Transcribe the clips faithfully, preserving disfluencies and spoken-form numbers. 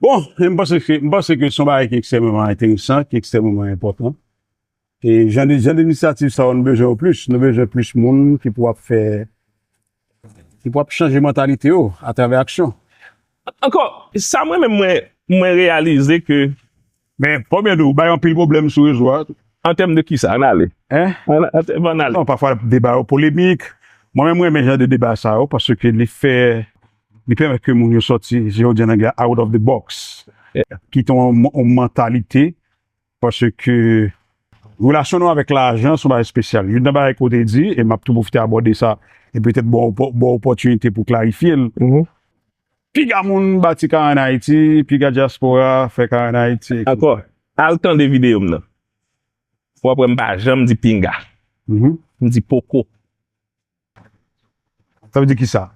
Bon, e m panse ke, m panse ke se yon bagay ki ekstrèmeman enteresan, ki ekstrèmeman enpòtan. E jan de, jan de inisyativ sa yo, nou bezwen yo plis. Nou bezwen plis moun ki pou ap fè, ki pou ap chanje mantalite yo atravè aksyon. Ankò, sa mwen menm mwen, mwen reyalize ke Men, pa bliye di w bay anpil pwoblèm sou rezo a. An tèm de kisa? Ann ale. Hein? Ann, ann, ann ale. Non, pafwa deba yo polemik. Mwen menm, mwen renmen jan de deba sa yo, paske li fè, li pèmèt ke moun yo sòti, jan yo di an anglè, out of the box. Yeah. Kite yon, yon mantalite, paske relasyon nou avèk lajan se yon bagay espesyal. Youn nan bagay ke w te di, e m ap tou pwofite abòde sa, e petèt ba w opò-, ba w opòtinite pou klarifye l. Mhm. Piga moun bati kay ann Ayiti, piga dyaspora fè kay ann Ayiti. Ankò, al tande videyo m nan. W ap wè m pa janm di pinga. Mhm. M di poko. Sa vle di kisa?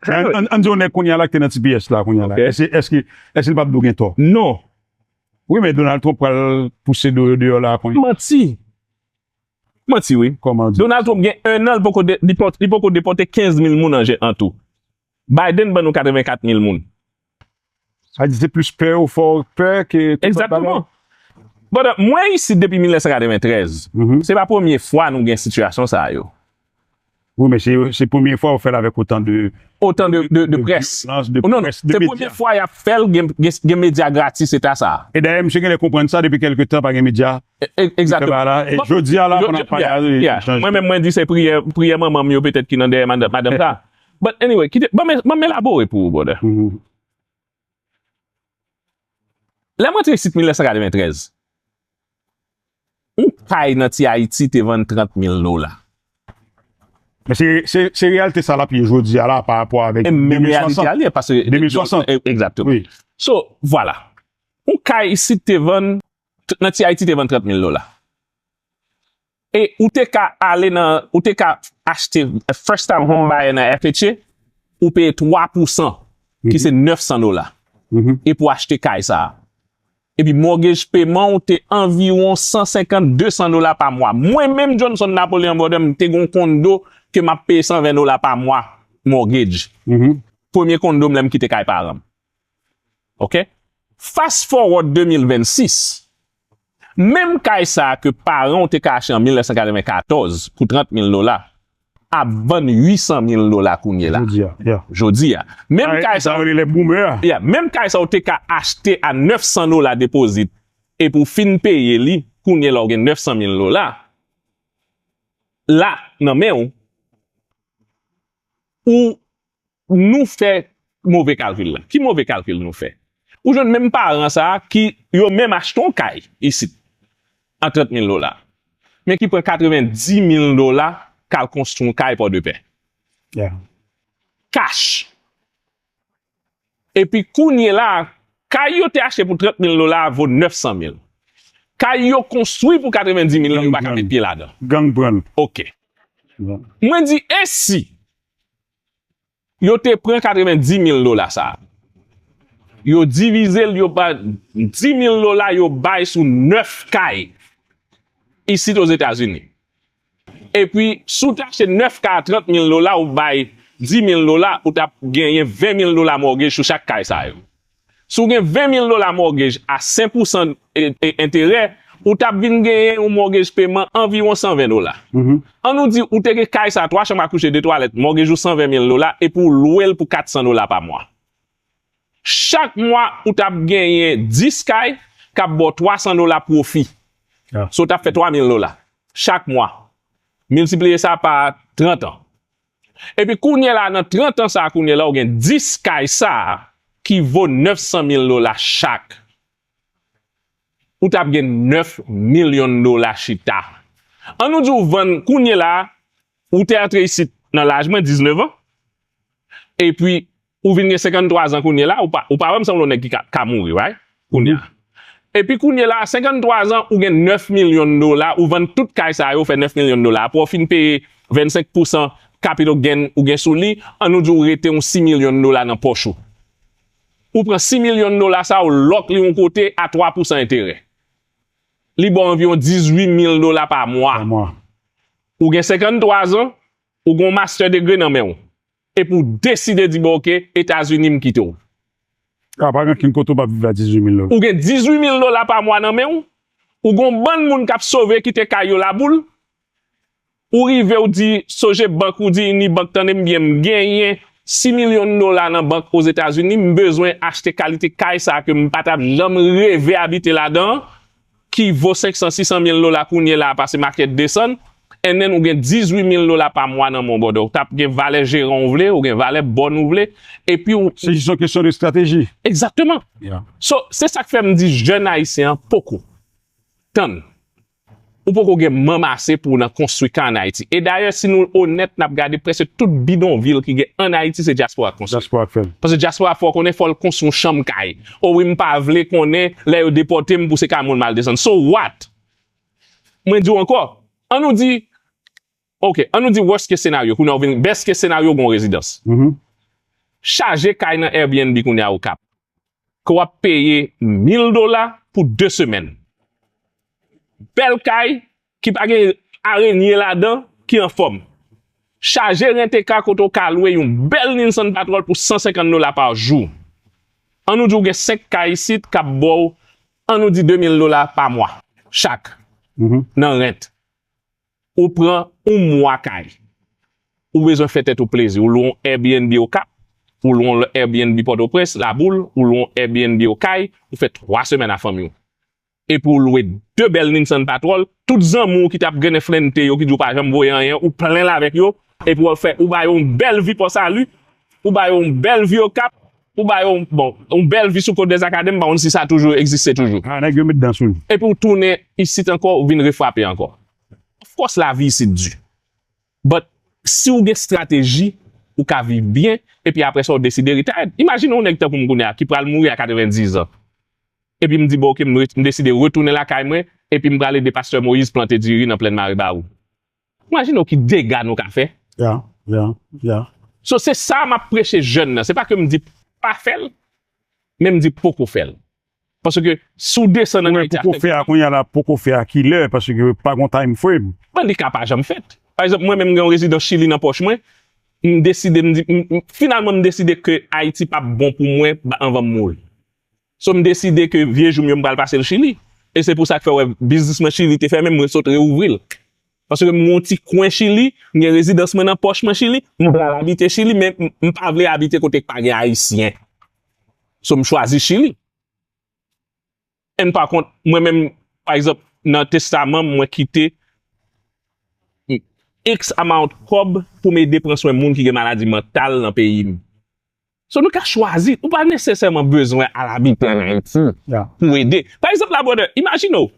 Sa vle Ann, ann, ann di yon nèg kounye a la ki te nan T P S la kounye a la. Ok. Èske, èske, èske li p ap dwe gen tò? Non. Wi, men Donald Trump pral pouse do yo deyò la kounye a. Manti. Manti, wi. Kòman di? Donald Trump gen en an, li poko de-, li pòt-, li poko depòte kenz mil moun an je-, an tou. Biden ban nou katrevenkat mil moun. Sa di se plis pè yo fè w pè ke tout lòt bagay. Egzakteman. Bon, mwen isit depi mil nèf san katreventrèz. Mhm. Se pa premye fwa nou gen sitiyasyon sa yo. Wi, men se, se premye fwa yo fè l avèk otan de, otan de, de, de de près. Vyolans, de près, de medya. Non, non, se premye fwa y ap fè l, gen, gen, gen medya gratis eta sa. E dayè, misye genlè konprann sa depi kèlke tan, pa gen medya. E, e, egzakteman. Li fè bagay la, e jodi a la, pandan n ap pale a, li chanje. Mwen menm, mwen di se priyè, priyè manman m yo petèt ki nan dèyè madanm, madanm sa. But anyway, kite, ban m, ban m elabore pou ou, brother. Mhm. Lè m rantre isit mil nèf san katreventrèz, yon kay nan Ti Ayiti te vann trant mil dola. Men se, se, se reyalite sa l ap ye jodi a la pa rapò avèk de mil swasant. E menm reyalite a li ye, paske de mil swasant. E, egzakteman. Wi. So, vwala. Yon kay isit te vann, t-, nan Ti Ayiti te vann trant mil dola. E ou te ka ale nan, ou te ka achte first time home buyer nan F H A, ou peye twa pousan, ki se nèf san dola. Mhm. E pou achte kay sa a. Epi mortgage payment ou te anviwon san senkant, de san dola pa mwa. Mwen menm, Johnson Napoleon, brother, m te gon kondo ke m ap peye san ven dola pa mwa mortgage. Mhm. Premye kondo m lè m kite kay paran m. Ok? Fast forward de mil vennsis, menm kay sa a ke paran w te ka achte an mil nèf san katrevenkatòz pou trant mil dola, ap vann uit san mil dola kounye la. Jodi a, yeah. Jodi a. Menm kay sa, sa rele les boomers. Yeah, menm kay sa w te ka achte a nèf san dola depozit, epi w fin peye li, kounye la w gen nèf san mil dola. La, nan men w, ou nou fè move kalkil la. Ki move kalkil nou fè? Ou jwenn menm paran sa a ki yo menm achte yon kay isit a trant mil dola, men ki pran katrevendimil dola k al konstwi yon kay Pòdepè. Yeah. Cash. Epi kounye la, kay yo te achte pou trant mil dola a vo nèf san mil. Kay yo konstwi pou katrevendimil la, yo pa ka met pye ladan. Gang pran l. Ok. Bon. Mwen di, e si yo te pran katrevendimil dola sa a. Yo divize l, yo ba dimil dola, yo bay sou nèf kay isit Ozetazini. Epi, si w te achte nèf kay a trant mil dola, ou bay dimil dola, ou t ap genyen venmil dola mortgage sou chak kay sa yo. Si w gen venmil dola mortgage a senk pousan e, e, enterè, ou t ap vin genyen yon mortgage payment anviwon san ven dola. Mhm. An nou di, ou te gen kay sa, twa chanm a kouche, de twalèt, mortgage ou san ven mil dola, epi w lwe l pou kat san dola pa mwa. Chak mwa, ou t ap genyen dis kay k ap ba w twa san dola pwofi. Ah. So, w t ap fè twa mil dola chak mwa. Miltipliye sa pa trant an. Epi kounye la, nan trant an sa a, kounye la, ou gen dis kay sa a ki vo nèf san mil dola chak. Ou t ap gen nèf milyon dola chita. An nou di w vann kounye la, ou te antre isit nan laj mwen, diznèf an, epi ou vin gen senkanntwa zan kounye la, ou pa, ou pa wè m sanble yon nèg ki ka, ka mouri, right? Kounye a. Epi kounye la, senkanntwa zan, ou gen nèf milyon dola, ou vann tout kay sa yo, ou fè nèf milyon dola. Apre w fin peye vennsenk pousan capital gain ou gen sou li, an nou di w rete yon sis milyon dola nan pòch ou. Ou pran sis milyon dola sa, ou lòk li yon kote a twa pousan enterè. Li ba w anviwon dizuit mil dola pa mwa. Pa mwa. Ou gen senkanntwa zan, ou gen yon master degree nan men w. Epi w deside di, bon, ok, Etazini, m kite w. A pa gen ankenn kote w p ap viv a dizuit mil dola. Ou gen dizuit mil dola pa mwa nan men w, ou gen yon bann moun k ap sove kite kay yo laboul, ou rive w di, sonje bank ou di, Unibank, tande m byen, m genyen sis milyon dola nan bank Ozetazini, m bezwen achte kalite kay sa a ke m pa t ap janm reve abite ladan an, ki vo senk san, sis san mil dola kounye la a, paske maket desann, and then ou gen dizuit mil dola pa mwa nan men w, brother. Ou t ap gen valè jeran w vle, ou gen valè bòn ou vle, epi w Se jis yon kesyon de estrateji. Egzakteman. Yeah. So, se sa k fè m di jèn ayisyen an poko. Tann. Ou poko gen manm ase pou w nan konstwi kay ann Ayiti. E dayè, si nou onèt, n ap gade prèske tout bidonvil ki gen ann Ayiti, se dyaspora k konstwi. Dyaspora k fè l. Paske dyaspora fè w konnen fò l konstwi yon chanm kay. O wi, m pa vle konnen lè yo depòte m pou se kay moun m al desann. So what? Mwen di w ankò, ann nou di, ok, ann nou di worst case scenario, kounye a w vin best case scenario, w gen yon rezidans. Mhm. Chaje kay nan Airbnb kounye a Okap. Ke w ap peye mil dola pou de semèn. Bèl kay ki pa gen arenye ladan, ki anfòm. Chaje rent e ka kote w ka lwe yon bèl Nissan Patrol pou san senkant dola pa jou. Ann nou di w gen senk kay isit k ap ba w, ann nou di de mil dola pa mwa, chak, Mhm. nan rent. Ou pran yon mwa kay. Ou bezwen fè tèt ou plezi. Ou lwe yon Airbnb Okap, ou lwe yon Airbnb Pòtoprens, Laboul, ou lwe yon Airbnb Okay, ou fè twa semèn a fanmi w. Epi w lwe de bèl Nissan Patrol, tout zanmi w ki t ap grennen flennte yo, ki di w pa janm voye anyen, ou plen l avèk yo, epi w fè, ou ba yo yon bèl vi Pò Sali, ou ba yo yon bèl vi Okap, ou ba yo, bon, yon bèl vi sou Kot dèzakademi, m pa konn si sa toujou egziste toujou. Ah, nèg yo met dan sou li. Epi w tounen isit ankò, ou vin refrape ankò. Of course, lavi isit di. But, si w gen estrateji, ou ka viv byen, epi apre sa, w deside retire. Imajine yon nèg tankou m kounye a, ki pral mouri a katrevendiz an. Epi m di, bon, ok, m re-, m deside retounen lakay mwen, epi m pral ede pastè Moyiz plante diri nan plèn Maribawou. Imajine w ki dega nou ka fè. Ya, ya, ya. So, se sa m ap preche jèn nan. Se pa ke m di pa fè l, men m di poko fè l. Paske si w desann ann Ayiti a poko fè a, kounye a la, poko fè a kilè, paske pa gon time frame. Bon, li ka pa janm fèt. Pa egzanp, mwen menm, m gen yon rezidans Chili nan pòch mwen, m deside, m di, m, m, finalman, m deside ke Ayiti p ap bon pou mwen ba-, anvan m mouri. So, m deside ke vye jou m yo, m pral pase l Chili. E se pou sa k fè, w wè, biznis mwen Chili te fèmen, mwen sot reouvri l. Paske m gen yon ti kwen Chili, m gen rezidans mwen nan pòch mwen Chili, m pral abite Chili, men m, m pa vle abite kote k pa gen Ayisyen. So, m chwazi Chili. And pa kont, mwen menm, pa egzanp, nan testaman m, mwen kite X amount kòb pou m ede pran swen moun ki gen maladi mantal nan peyi m. So, nou ka chwazi, ou pa nesesèman bezwen al abite ann Ayiti Ya. pou ede. Pa egzanp, la, brother, imajine w,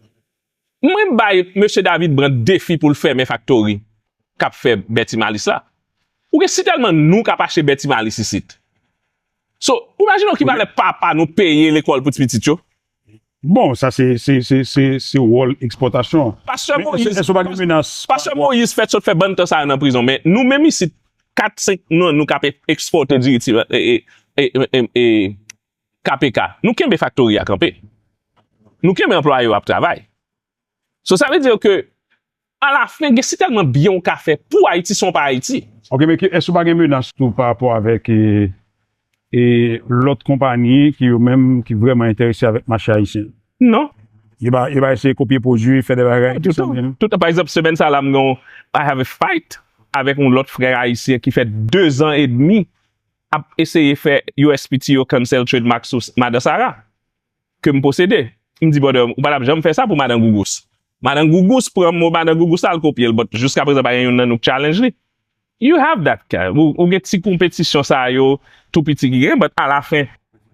mwen bay mesye David Brand defi pou l fèmen faktori k ap fè Betty Malice la. Ou gen si tèlman nou k ap achte Betty Malice isit. So, imajine w ki valè papa nou peye lekòl pou ti pitit yo. Bon, sa se, se, se, se, se wòl ekspòtasyon. Pastè Men, Moyiz, èske, èske w pa gen menas? Pastè Moyiz fèt sot fè bann tan sa yo nan prizon, men nou menm isit, kat, senk nan nou k ap ekspòte diri ti, e, e, e, e, e, K P K. Nou kenbe faktori a kanpe. Nou kenbe anplwaye yo ap travay. So, sa vle di ke, alafen, gen si tèlman byen w ka fè pou Ayiti san w pa Ayiti. Ok, men ki, èske w pa gen menas tou pa rapò avèk, e, e lòt konpayi ki yo menm ki vrèman enterese avèk mache ayisyen? Non. Yo pa, yo pa eseye kopye pwodui, fè de bagay, Toutan, toutan. Pa egzanp, semèn sa la, m gen yon, I have a fight avèk yon lòt frè ayisyen ki fè de zan edmi ap eseye fè U S P T O cancel trademark sou Madan Sara ke m posede. M di, brother, ou pa t ap janm fè sa pou Madan Gougous. Madan Gougous pran mo Madan Gougous la, al kopye l, but jiska prezan pa gen youn nan nou k challenge li. You have that, guy. Ou, ou gen ti konpetisyon sa yo, tou piti ki gen, but alafen,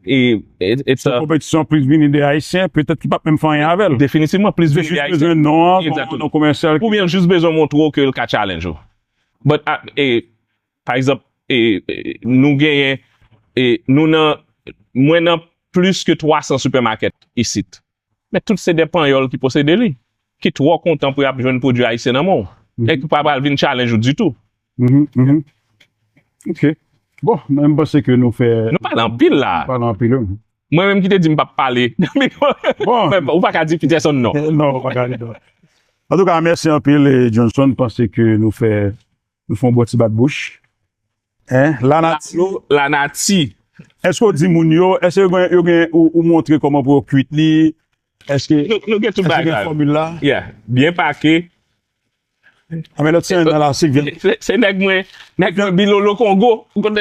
e, e, it's Se a konpetisyon plis vini de Ayisyen, petèt ki p ap menm fè anyen avè l. Definitivman, plis vini de Ayisyen. Jis bezwen non an, kòm non komèsyal. Oubyen l jis bezwen montre w ke l ka challenge ou. But, a, e, pa egzanp, e, e, nou genyen, e, nou nan, mwen nan plis ke twa san supermarket isit. Men tout se de panyòl ki posede li, ki twò kontan pou y ap jwenn pwodui ayisyen nan men w, e ki pa pral vin challenge ou ditou. Mhm, mhm. Ok. Bon, mwen, m panse ke nou fè Nou pale anpil la. Nou pale anpil, wi. Mwen menm ki te di m p ap pale. Bon. Ou pa ka di Peterson non. Eh, non, ou pa ka di non. Antouka, mèsi anpil, eh, Johnson. M panse ke nou fè, nou fè yon bon ti bat bouch. Hein? Lanati. Lanati. Èske w di moun yo, èske yo gen, yo gen, ou, ou montre kòman pou yo kwit li? Èske, Nou, nou gen tout èske gen bagay. Fòmil la? Yeah, byen pake. A, men lòt se nan la sik vin. Se se nèg mwen, nèg mwen Bilolo Kongo. Ou konn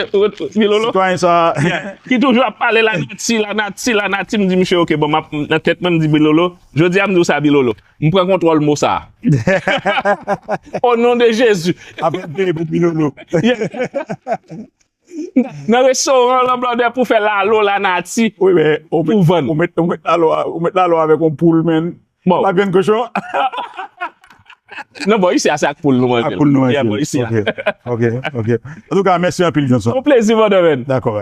Bilolo? Sitwayen sa. Ki toujou ap pale la nati, la nati, la nati. M di misye, ok, bon, m ap- nan tèt mwen, m di Bilolo. Jodi a, m di w sa, Bilolo. M pran kontwòl mo sa. O non de Jezi. Apre m peye pou Bilolo. Nan restoran, lan blòdè pou fè lalo, la nati. Wi, men ou met, Pou vann. Ou met, ou met lalo, ou met lalo avèk yon poul, men. Bon. La vyann kochon. Non, bon, isi a se ak poul nou manje. Ak poul nou Yeah, manje. Bon, isi a. Ok, ok, ok. An tou ka, mèsi anpil, Johnson. Yon plezi, brother, man. Dakò.